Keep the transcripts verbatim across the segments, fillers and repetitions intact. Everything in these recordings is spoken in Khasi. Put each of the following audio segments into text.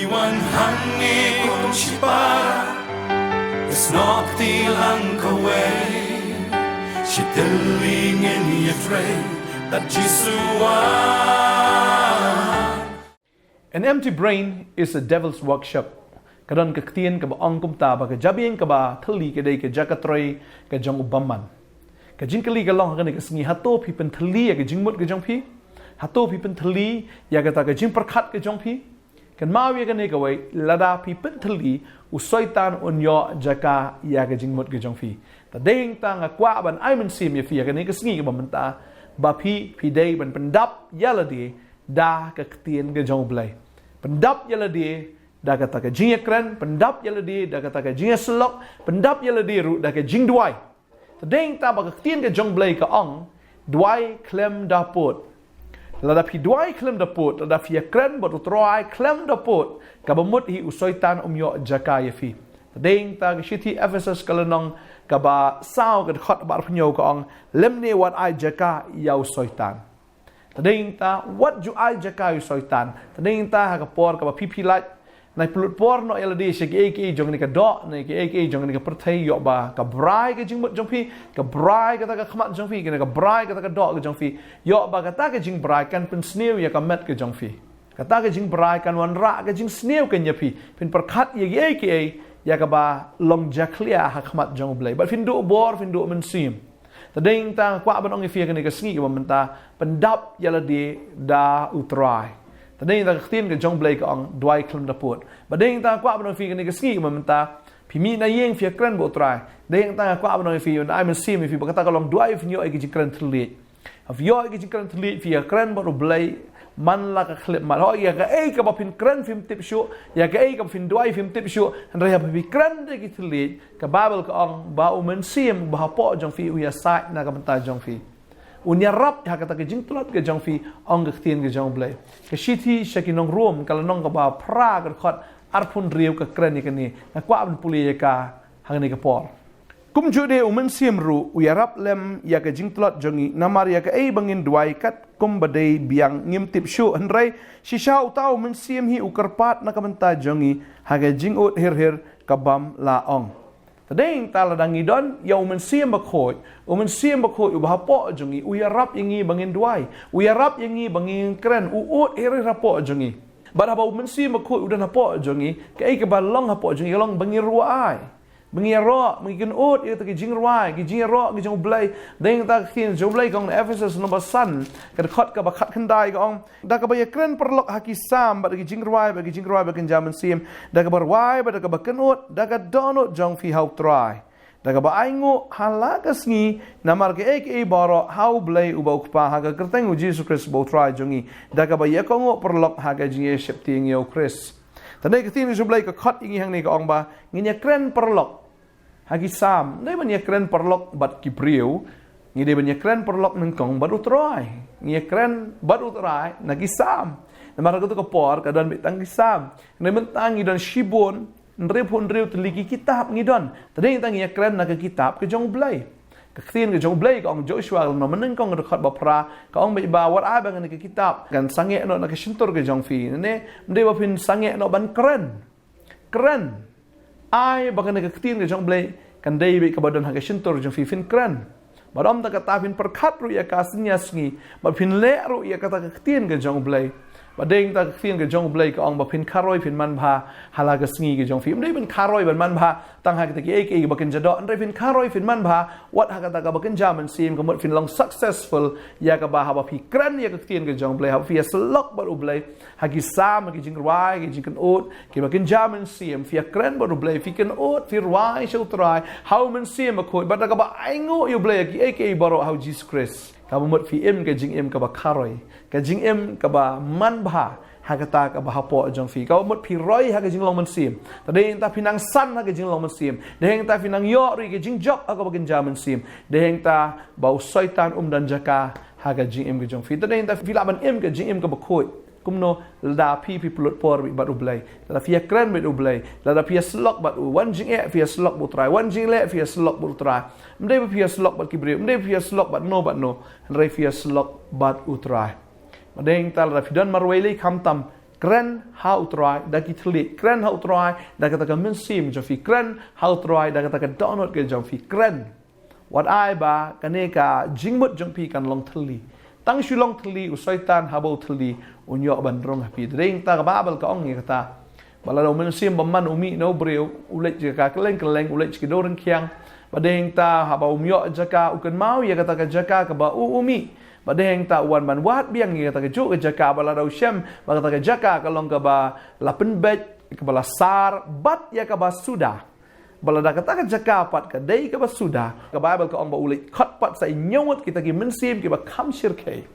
Wan hangne kum shipara, ka snoh kti lang kawei. Shi tylli ngin ïatrei, bad Jisu wan. An empty brain is a devil's workshop. Ka don ka ktien kaba ong kumta ba ka jabieng kaba thylli ka dei ka jaka trei ka jong u bymman. Ka jingkylli ka long ha kane ka sngi, hato phi pynthylli ïa ka jingmut ka jong phi? Hato phi pynthylli ïa kata ka jingpyrkhat ka jong phi? Kynmaw ïa kane kawei, lada phi pynthylli, u Soitan un ïoh jaka ïa ka jingmut ka jong phi. Te dei hangta nga kwah ban ai mynsiem ïa phi ha kane ka sngi kaba mynta, ba phi, phi dei ban pyndap ïa lade da ka ktien ka jong u Blei. Pyndap ïa lade da kata ka jingïakren, pyndap ïa lade da kata ka jingïasyllok, pyndap ïa lade ruh da ka jingduwai. Te dei hangta ba ka ktien ka jong u Blei ka ong, duwai khlem da pud. Lada phi duwai khlem da pud, lada phi ïakren bad u Trai khlem da pud, kaba mut hi u Soitan um ïoh jaka ïa phi. Te dei hangta ka shithi Ephesus ka lynnong kaba saw ka dkhot ba arphew hynñiew ka ong, lymne wat ai jaka ïa u Soitan. Te dei hangta wat ju ai jaka ïa u Soitan. Te dei hangta ha ka por kaba phi phi lait, nai pynlut por noh ïa lade sha kiei kiei jong kane ka doh, ne kiei kiei jong kane ka pyrthei, ïoh ba ka brai ka jingmut jong phi, ka brai kata ka khmat jong phi, kane ka brai kata ka doh ka jong phi, ïoh ba kata ka jingbrai kan pynsniew ïa ka met ka jong phi. Kata ka jingbrai kan wanrah ka jingsniew kan ïa phi, phin pyrkhat ïa kiei kiei ïa kaba long jakhlia ha khmat jong u Blei. Bad phin duh bor, phin duh mynsiem. Te dei hangta nga kwah ban ong ïa phi ha kane ka sngi kaba mynta, pyndap ïa lade da u Trai. Te dei hangta ka ktien ka jong u Blei ka ong, duwai khlem da pud. Bad dei hangta nga kwah ban ong ïa phi ha kane ka sngi kaba mynta, phi mih na ïing phi ïakren bad u Trai. Dei hangta nga kwah ban ong ïa phi, ban ai mynsiem ïa phi ba kata ka long duwai, phin ïoh ïa ka jingkren thylliej. Phi ïoh ïa ka jingkren thylliej, phi ïakren bad u Blei man la ka khyllipmat. Hooid, ïa kaei kaba phin kren phim tip shuh, ïa kaei kaba phin duwai phim tip shuh, hynrei haba phi kren da ki thylliej, ka Baibl ka ong ba u Mynsiem uba hapoh jong phi u ïasaid na ka bynta jong phi. Un ïarap ha kata ka jingtlot ka jong phi, ong ka ktien ka jong u Blei. Ka shithi sha ki nong Rom, ka lynnong kaba phra, ka dkhot arphew hynriew ka kren ïa kane. Nga kwah ban pule ïa ka ha kane ka por. Kumjuh de u Mynsiem ruh u ïarap lem ïa ka jingtlot jong ngi, namar ïa kaei ba ngin duwai katkum ba dei biang ngim tip shuh, hynrei shisha uta u Mynsiem hi u kyrpad na ka bynta jong ngi ha ka jingud hir hir ka bym lah ong. Te dei hangta lada ngi don ïa u Mynsiem Bakhuid, u Mynsiem Bakhuid uba hapoh jong ngi u ïarap ïa ngi ba ngin duwai, u ïarap ïa ngi ba ngin kren, u ud hir hir hapoh jong ngi. Bad haba u Mynsiem Bakhuid u don hapoh jong ngi, kaei kaba long hapoh jong ngi, ka long ba ngi rwai, ba ngi ïaroh, ba ngi kynud ïa kata ki jingrwai, ki jingïaroh ki jong u Blei. Dei hangta ka ktien jong u Blei ka ong na Ephesus lynnong ba san, ka dkhot kaba khatkhyndai ka ong, da kaba ïakren paralok ha ki Salm bad ki jingrwai, bad ki jingrwai bakynja mynsiem, da kaba rwai bad da kaba kynud da ka dohnud jong phi ha u Trai, da kaba ainguh ha la ka sngi namar kaei kaei baroh ha u Blei uba u Kpa ha ka kyrteng u Jisu Khrist uba u Trai jong ngi, da kaba ïakohnguh paralok ha ka jingïasheptieng ïa u Khrist. Te dei ka ktien ka jong u Blei ka khot ïa ngi hangne, ka ong ba ngin ïakren paralok ha ki Salm. Ym dei ban ïakren paralok bad ki briew, ngi dei ban ïakren paralok nyngkong bad u Trai. Ngi ïakren bad u Trai na ki Salm. Namar ha kato ka por ka don beit tang ki Salm. Hynrei mynta ngi don shibun, hynriewphew hynriew tylli ki kitab ngi don. Te dei hangta ngi ïakren na ka kitab ka jong u Blei. Ka ktien ka jong u Blei ka ong, Joshua ka lynnong ba nyngkong ka dkhot ba phra, ka ong beit ba wat ai ba kane ka kitab kan sangeh noh na ka shyntur ka jong phi. Ne, ym dei ba phin sangeh noh ban kren. Kren. Ai ba kane ka ktien ka jong u Blei kan dei beit kaba don ha ka shyntur jong phi, phin kren. Bad ym tang kata, phin pyrkhat ruh ïa ka synñia sngi, bad phin leh ruh ïa kata ka ktien ka jong u Blei. Bad dei hangta ka ktien ka jong u Blei ka ong ba phin kharoi phin manbha ha la ka sngi ka jong phi. Ym dei phin kharoi ban manbha tang ha kita kiei kiei kiba kynja doh, hynrei phin kharoi phin manbha wat ha kata kaba kynja mynsiem, ka mut phin long successful ïa kaba haba phi kren ïa ka ktien ka jong u Blei, haba phi ïasyllok bad u Blei ha ki Salm, ha ki jingrwai, ha ki jingkynud kiba kynja mynsiem, phi ïakren bad u Blei, phi kynud, phi rwai sha u Trai ha u Mynsiem Bakhuid, bad da kaba ainguh ïa u Blei ïa kiei kiei baroh ha u Jisu Khrist, kaba mut phi im ka jingim kaba kharoi, ka jingim kaba manbha ha kata kaba hapoh jong phi. Kaba mut phi roi ha ka jinglong mynsiem. Te dei hangta phi nang san ha ka jinglong mynsiem. Dei hangta phi nang ïoh ruh ïa ka jingjop ha kaba kynja mynsiem. Dei hangta ba u Soitan um don jaka ha ka jingim ka jong phi. Te dei hangta phi lah ban im ka jingim kaba khuid. Kumno? Lada phi, phi pynlut por beit bad u Blei. Lada phi ïakren beit u Blei. Lada phi ïasyllok bad u. Wan jingeh phi ïasyllok bad u Trai. Wan jingleh phi ïasyllok bad u Trai. Ym dei ba phi ïasyllok bad ki briew. Ym dei ba phi ïasyllok bad no bad no. Hynrei phi ïasyllok bad u Trai. Bad dei hangta lada phi don marwei lei, khamtam Kren ha U Trai da ki thylliej. Kren ha U Trai da kata ka mynsiem jong phi. Kren ha U Trai da kata ka dohnud ka jong phi. Kren. Wat ai ba kane ka jingmut jong phi kan long thylli. Tang shu long thylli, u Soitan haba u thylli, un ïoh ban rung ha phi. Te dei nangta ka Baibl ka ong ïa kata, ba lada u mynsiem bymman u mih na u briew, u leit jaka kylleng kylleng, u leit sha ki dewryngkhiang. Ba dei nangta haba um ïoh jaka, u kynmaw ïa kata ka jaka kaba u u mih. Ba dei nangta u wan ban wad biang ïa kata kajuh ka jaka, ba lada u shem ba kata ka jaka ka long kaba la pynbeit, kaba la sar bad ïa kaba suda. Ba lada kata ka jaka pat ka dei kaba suda, ka Baibl ka ong ba u leit khot pat sa ïa hynñiew ngut kita ki mynsiem kiba kham shyrkhei.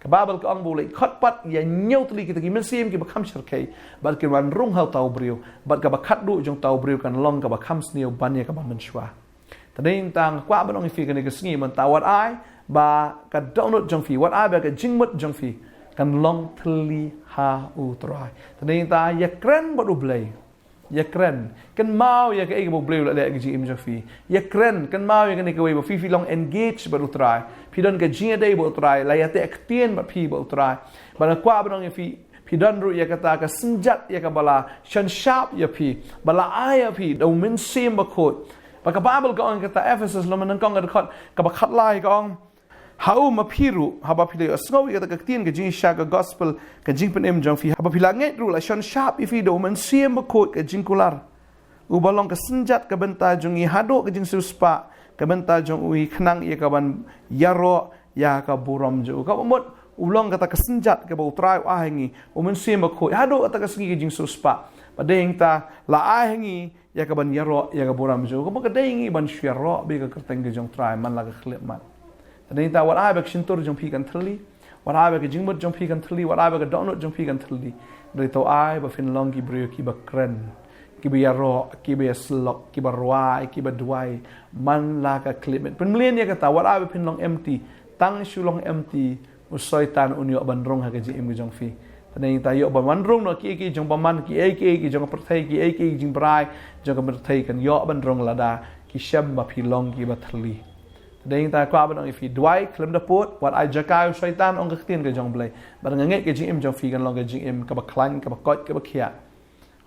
Ka Baibl ka ong ba u leit khot pat ïa hynñiew tylli kita ki mynsiem kiba kham shyrkhei, bad kin wan rung ha uta u briew, bad kaba khatduh jong uta u briew kan long kaba kham sniew ban ïa kaba mynshuwa. Te dei nangta nga kwah ban ong ïa phi kane ka sngi mynta, wat ai ba ka dohnud jong phi, wat ai ba ka jingmut jong phi kan long thylli ha U Trai. Te dei nangta ïa kren bad U Blei. Ïa kren. Kynmaw ïa kaei kaba U Blei u la leh ha ka jingim jong phi. Ïa kren, kynmaw ïa kane kawei ba phi, phi long engage bad U Trai. Phi don ka jingïadei bad U Trai, la ïateh ktien bad phi bad U Trai. Bad nga kwah ban ong ïa phi, phi don ruh ïa kata ka synjat ïa kaba la shon shap ïa phi, ba la ai ïa phi da U Mynsiem Bakhuid. Ba ka Baibl ka ong ïa kata, Ephesus lynnong nyngkong ka dkhot kaba khatlai ka ong, ha u ma phi ruh, haba phi la ïohsngew ïa kata ka ktien ka jingisha, ka gospel, ka jingpynim jong phi, haba phi la ngeit ruh, la shon shap ïa phi da U Mynsiem Bakhuid ka jingkular, uba long ka synjat ka bynta jong ngi, haduh ka jingsiewspah ka bynta jong u, hi khnang ïa kaban ïaroh ïa ka burom jong u. Kaba mut u long kata ka synjat kaba U Trai u ai ha ngi, U Mynsiem Bakhuid, haduh kata ka sngi ka jingsiewspah. Ba dei nangta la ai ha ngi ïa kaban ïaroh ïa ka burom jong u. Kaba ka dei ngi ban shu ïaroh bad ka kyrteng ka jong U Trai man la ka khyllipmat. Te dei nangta wat ai ba ka shyntur jong phi kan thylli, wat ai ba ka jingmut jong phi kan thylli, wat ai ba ka dohnud jong phi kan thylli. Dei to ai ba phin long ki briew kiba kren, kiba ïaroh, kiba ïasyllok, kiba rwai, kiba duwai man la ka khyllipmat. Pynmlien ïa kata, wat ai ba phin long empty. Tang shu long empty, u Soitan un ïoh ban rung ha ka jingim ka jong phi. Te dei nangta ïoh ban wan rung noh kiei kiei jong bymman, kiei kiei ki jong ka pyrthei, kiei kiei ki jingbrai jong ka pyrthei kan ïoh ban rung lada ki shem ba phi long kiba thylli. Te dei nangta kwah ban ong ïa phi, duwai khlem da pud, wat ai jaka ïa u Soitan, ong ka ktien ka jong U Blei. Bad nga ngeit ka jingim jong phi kan long ka jingim kaba khlaiñ, kaba koit, kaba khiah.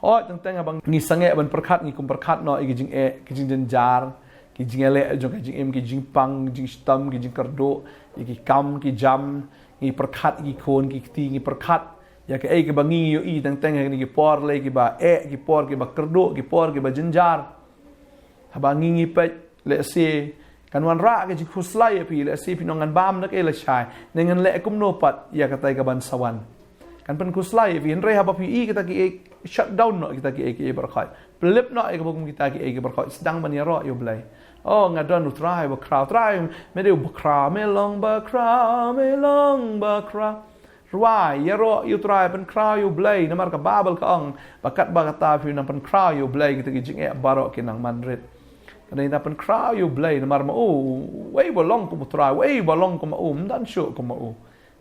Hooid, teng teng haba ngi sangeh ban pyrkhat, ngi kum pyrkhat noh ïa ki jingeh, ki jingjynjar, ki jingïaleh jong ka jingim, ki jingpang, ki jingshitom, ki jingkyrduh, ïa ki kam ki jam, ngi pyrkhat ïa ki khun ki kti, ngi pyrkhat ïa kaei kaba ngi ïohi teng teng ha kine ki por lei kiba eh, ki por kiba kyrduh, ki por kiba jynjar. Haba ngi ngi peit, lehse kan wanrah ka jingkhuslai ïa phi, lehse phin ong ngan bam da kaei lashai, ne ngan leh kumno pat ïa katai kaban sa wan. Kan pynkhuslai ïa phi, hynrei haba phi ïohi kita kiei, shut down noh kita kiei kiei baroh khoit. Pynlip noh ïa kaba kum kita kiei kiei baroh khoit, sdang ban ïaroh ïa U Blei. Oh, nga don U Trai bakhraw, Trai me dei u bakhraw, me long bakhraw, me long bakhraw. Rwai, ïaroh ïa U Trai, pynkhraw ïa U Blei, namar ka Baibl ka ong ba katba kata phi nang pynkhraw ïa U Blei, kita ki jingeh baroh kin nang man rit. Ka dei nangta pynkhraw ïa U Blei, namar ma u, uei ba long kum U Trai, uei ba long kum ma u, ym don shuh kum ma u.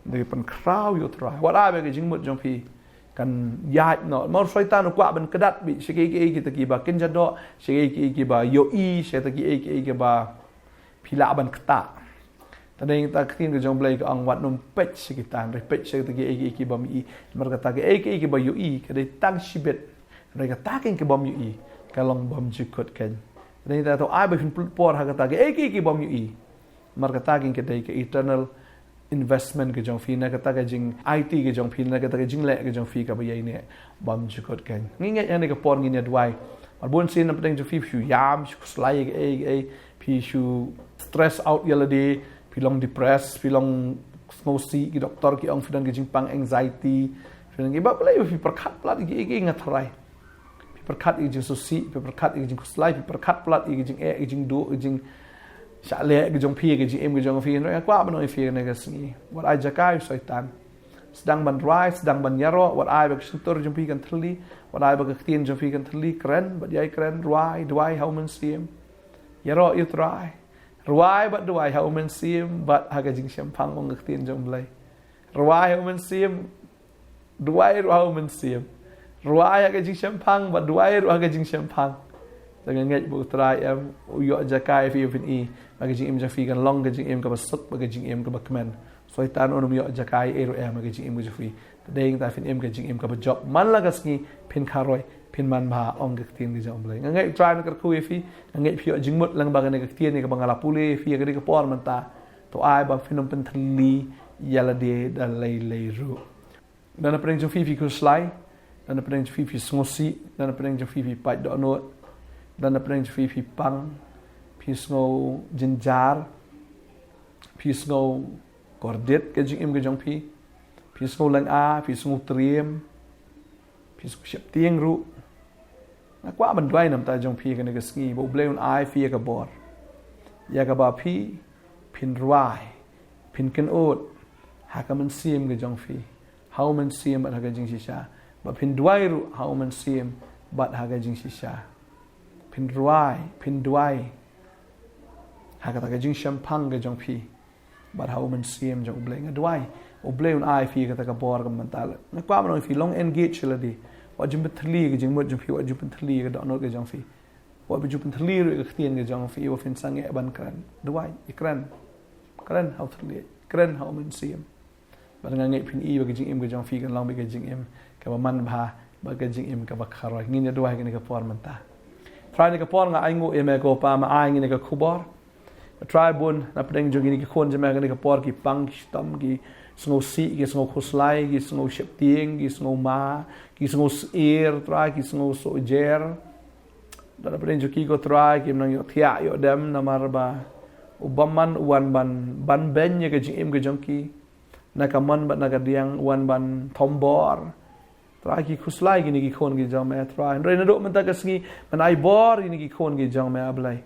Dei pynkhraw ïa U Trai. Wat ai ba ka jingmut jong phi kan ïaid noh. Namar u Soitan u kwah ban kdat beit sha kiei kiei kita kiba kynja doh, sha kiei kiei kiba ïohi, sha kita kiei kiei kiba phi lah ban ktah. Te dei nangta ka ktien ka jong U Blei ka ong wat nym peit sha kita, hynrei peit sha kita kiei kiei kibym ïohi. Namar kata kiei kiei kiba ïohi ka dei tang shibit, hynrei kata keiñ kibym ïohi ka long bymjukut keiñ. Te dei nangta to ai ba phin pynlut por ha kata kiei kiei kibym ïohi. Namar kata keiñ ka dei ka eternal investment ka jong phi, na kata ka jingaiti ka jong phi, na kata ka jingleh ka jong phi kaba ïaineh bymjukut keiñ. Ngi ngeit ha kane ka por ngin ïa duwai. Mar bun sien na pdeng jong phi, phi shu ïam, shu khuslai ïa kaei kaei, phi shu stress out ïa lade, phi long depressed, phi long sngewsih, ki doktor ki ong phi don ka jingpang anxiety, phi long kiba, balei phi pyrkhat palat ïa kiei kiei, nga tharai. Phi pyrkhat ïa ka jingsngewsih, phi pyrkhat ïa ka jingkhuslai, phi pyrkhat palat ïa ka jingeh, ïa ka jingduh, ïa ka jingshah leh ka jong phi, ïa ka jingim ka jong phi. Hynrei nga kwah ban ong ïa phi ha kane ka sngi, wat ai jaka ïa u Soitan. Sdang ban rwai, sdang ban ïaroh, wat ai ba ka shyntur jong phi kan thylli, wat ai ba ka ktien jong phi kan thylli. Kren bad ïai kren, rwai, duwai ha u Mynsiem. Ïaroh ïa U Trai. Rwai bad duwai ha u Mynsiem bad ha ka jingshemphang, ong ka ktien jong U Blei. Rwai ha u Mynsiem, duwai ruh ha u Mynsiem. Rwai ha ka jingshemphang bad duwai ruh ha ka jingshemphang. Te nga ngeit ba U Trai em u ïoh jaka ïa phi, ïa phi, ba ka jingim jong phi kan long ka jingim kaba suk, ba ka jingim kaba kmen. Soitan un ym ïoh jaka ei ei ruh em ha ka jingim ka jong phi. Dei ngi ta phin im ka jingim kaba jop man la ka sngi, phin kharoi, phin man bha, ong ka ktien ka jong U Blei. Nga ngeit Trai un kyrkhu ïa phi. Nga ngeit phi ïoh jingmut lyngba kane ka ktien kaba nga la pule ïa phi ha kane ka por mynta. To ai ba phin ym pynthylli ïa lade da lei lei ruh. Da na pdeng jong phi phi khuslai, da na pdeng jong phi phi sngewsih, da na pdeng jong phi phi pait dohnud, da na pdeng jong phi phi pang, phi sngew jynjar, phi sngew kordit ka jingim ka jong phi, phi sngew lynga, phi sngew triem, phi sngew sheptieng ruh. Nga kwah ban duwai namar jong phi kane ka sngi ba U Blei un ai phi ïa ka bor, ïa kaba phi phin rwai, phin kynud ha ka mynsiem ka jong phi, ha U Mynsiem bad ha ka jingshisha. Ba phin duwai ruh ha U Mynsiem bad ha ka jingshisha. Phin rwai, phin duwai ha kata ka jingshemphang ka jong phi bad ha U Mynsiem jong U Blei. Nga duwai U Blei un ai phi kata ka bor ka mynta. Nga kwah ban ong ïa phi, long engage lade. Wat ju pynthylli ka jingmut jong phi, wat ju pynthylli ka dohnud ka jong phi. Wat ju pynthylli ruh ka ktien ka jong phi, wat phin sangeh ban kren. Duwai, ïa kren. Kren ha U Trai, kren ha U Mynsiem. Bad nga ngeit phin i ba ka jingim ka jong phi kan long beit ka jingim kaba man bha, bad ka jingim kaba kharoi. Ngin ïa duwai kane ka por mynta. Trai, kane ka por nga ainguh ïa me ko Pa, ma ai ngi kane ka khubor. Trai, bun na pdeng jong kine ki khun jong me kane ka por ki pang, ki shitom, ki sngewsih, ki sngew khuslai, ki sngew sheptieng, ki sngew ma, ki sngew syier, Trai, ki sngew sohjer. Da na pdeng jong ki ko Trai, kim nang ïoh thiah ïoh dem namar ba u bymman u wan ban ban beiñ ïa ka jingim ka jong ki. Na ka mon bad na ka diang u wan ban thombor. Trai, ki khuslai kine ki khun ki jong me Trai. Hynrei naduh mynta ka sngi men ai bor ïa kine ki khun ki jong me A Blei.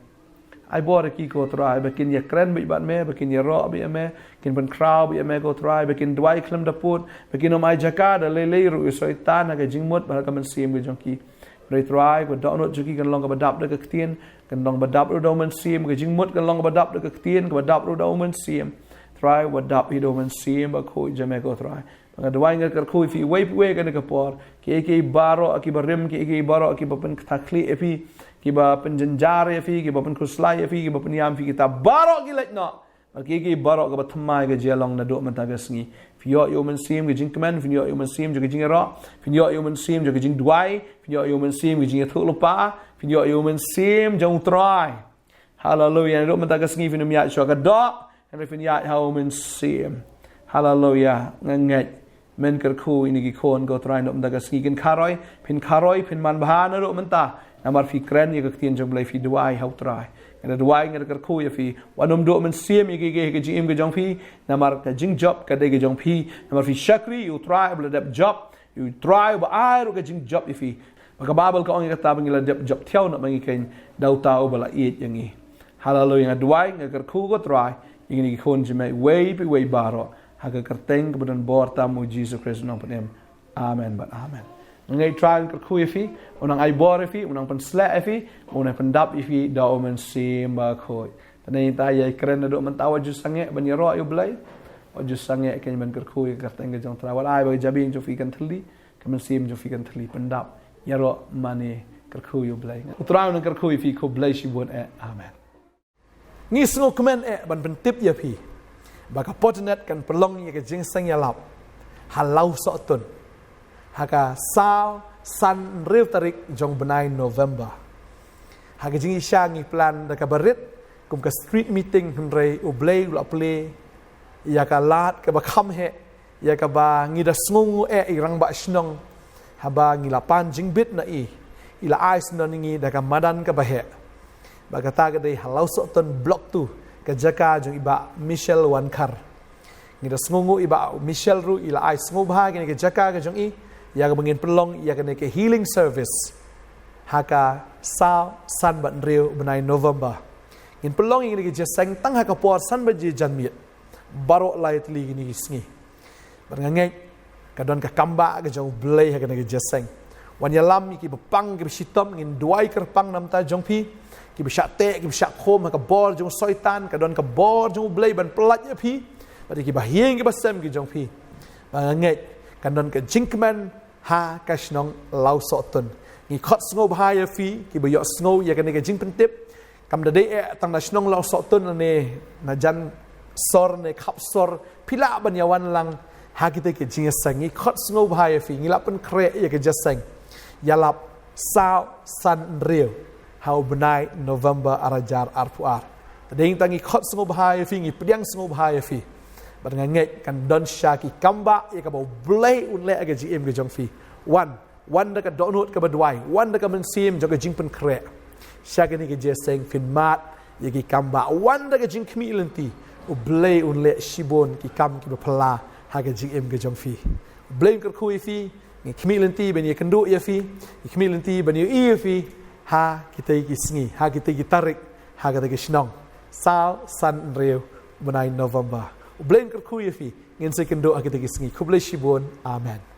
Ai bor ïa ki ko Trai, ba kin ïa kren beit bad me, ba kin ïaroh beit ïa me, kin pynkhraw beit ïa me ko Trai, ba kin duwai khlem da pud, ba kin ym ai jaka da lei lei ruh ïa u Soitan ha ka jingmut bad ha ka mynsiem ka jong ki. Hynrei Trai, ka dohnud jong ki kan long kaba dap da ka ktien, kan long ba dap ruh da U Mynsiem, ka jingmut kan long kaba dap da ka ktien, kaba dap ruh da U Mynsiem. Trai, ba dap hi da U Mynsiem Bakhuid jong me ko Trai. Nga duwai nga kyrkhu ïa phi uwei pa uwei kane ka por. Kiei kiei baroh kiba rim, kiei kiei baroh kiba pynkhuslai ïa phi, kiba pynjynjar ïa phi, kiba pynkhuslai ïa phi, kiba pynïam ïa phi, kita baroh ki leit noh. Bad kiei kiei baroh kaba thymmai ka jia long naduh mynta ka sngi. Phin ïoh ïa U Mynsiem ka jingkmen, phin ïoh ïa U Mynsiem jong ka jingïaroh, phin ïoh ïa U Mynsiem jong ka jingduwai, phin ïoh ïa U Mynsiem ka jingïathuhlypa, phin ïoh ïa U Mynsiem jong U Trai. Haleluia. Naduh mynta ka sngi phin ym ïaid shuwa ka doh, hynrei phin ïaid ha U Mynsiem. Haleluia. Nga ngeit men kyrkhu ïa kine ki khun ko Trai, naduh mynta ka sngi kin kharoi, phin kharoi, phin man bha naduh mynta. Namar phi kren ïa ka ktien jong U Blei, phi duwai ha U Trai. Nga da duwai, nga da kyrkhu ïa phi. Wat nym duh mynsiem ïa kiei kiei ha ka jingim ka jong phi. Namar ka jingjop ka dei ka jong phi. Namar phi shakri ïa U Trai uba la dep jop, ïa U Trai uba ai ruh ka jingjop ïa phi. Ba ka Baibl ka ong ïa kata ba ngi la dep jop thiaw noh ma ngi keiñ da uta uba la ïeit ïa ngi. Haleluia. Nga duwai, nga kyrkhu ko Trai ïa kine ki khun jong me uwei pa uwei baroh, ha ka kyrteng kaba don bor tam U Jisu Khrist U Nongpynim. Amen bad amen. Nga ngeit Trai un kyrkhu ïa phi, un nang ai bor ïa phi, un nang pynshlur ïa phi, un nang pyndap ïa phi da U Mynsiem Bakhuid. Te nangta ïa kren naduh mynta, wat ju sangeh ban ïaroh ïa U Blei. Wat ju sangeh keiñ ban kyrkhu ïa ka kyrteng ka jong U Trai. Wat ai ba ka jabieng jong phi kan thylli, ka mynsiem jong phi kan thylli, pyndap, ïaroh mane kyrkhu ïa U Blei. U Trai un nang kyrkhu ïa phi, khublei shibun eh. Amen. Ngi sngewkmen eh ban pyntip ïa phi ba ka Potternet kan pynlong ïa ka jingïaseng ïalap ha Lawsohtun ha ka saw, san, hynriew tarik jong u bnai November. Ha ka jingshisha ngi plan da kaba rit kum ka street meeting, hynrei U Blei u la plie ïa ka lad kaba kham heh, ïa kaba ngi da sngewnguh eh i rangbah shnong, haba ngi la pan jingbit na i, i la ai syndon ïa ngi da ka madan kaba heh. Ba kata ka dei ha Lawsohtun Block two, ka jaka jong i Bah Michelle Wankhar. Ngi da sngewnguh i Bah Michelle ruh i la ai sngewbha kane ka jaka ka jong i, ïa kaba ngin pynlong ïa kane ka healing service ha ka saw, san bad hynriew bnai November. Ngin pynlong ïa kane ka jingïaseng tang ha ka por san baje janmiet baroh lai tylli kine ki sngi. Bad nga ngeit ka don ka kambah ka jong U Blei ha kane ka jingïaseng. Wan ïalam ïa kiba pang kiba shitom, ngin duwai kyrpang na bynta jong phi. Kiba shah teh, kiba shah khum ha ka bor jong u Soitan, ka don ka bor jong U Blei ban pyllait ïa phi. Bad ïa kiba ha ïing kiba sem ki jong phi. Bad nga ngeit kan don ka jingkmen ha ka shnong Lawsohtun. Ngi khot sngewbha ïa phi kiba ïohsngew ïa kane ka jingpyntip. Kam da dei eh tang na shnong Lawsohtun ne na jan sor ne khap sor, phi lah ban ïawan lang Ha kita ki jingïaseng ngi khot sngewbha ïa phi, ngi la pynkhreh ïa ka jingïaseng ïalap saw san hynriew ha u bnai November ar hajar arphew ar. Te dei tang ngi khot sngewbha ïa phi, ngi pdiang sngewbha ïa phi. Bad nga ngeit kan don shisha ki kambah ïa kaba U Blei un leh ha ka jingim ka jong phi. Wan, wan da ka dohnud kaba duwai, wan da ka mynsiem jong ka jingpynkhreh. Sha kane ka jingïaseng phin mad ïa ki kambah, wan da ka jingkhmih lynti. U Blei un leh shibun ki kam kiba phylla ha ka jingim ka jong phi. U Blei un kyrkhu ïa phi. Ngi khmih lynti ban ïakynduh ïa phi, ngi khmih lynti ban ïohi ïa phi ha kita ki sngi, ha kita ki tarik, ha kita ki shnong. Saw san hynriew bnai November. U Blei un kyrkhu ïa phi. Ngin sa ïakynduh ha kita ki sngi. Khublei shibun. Amen.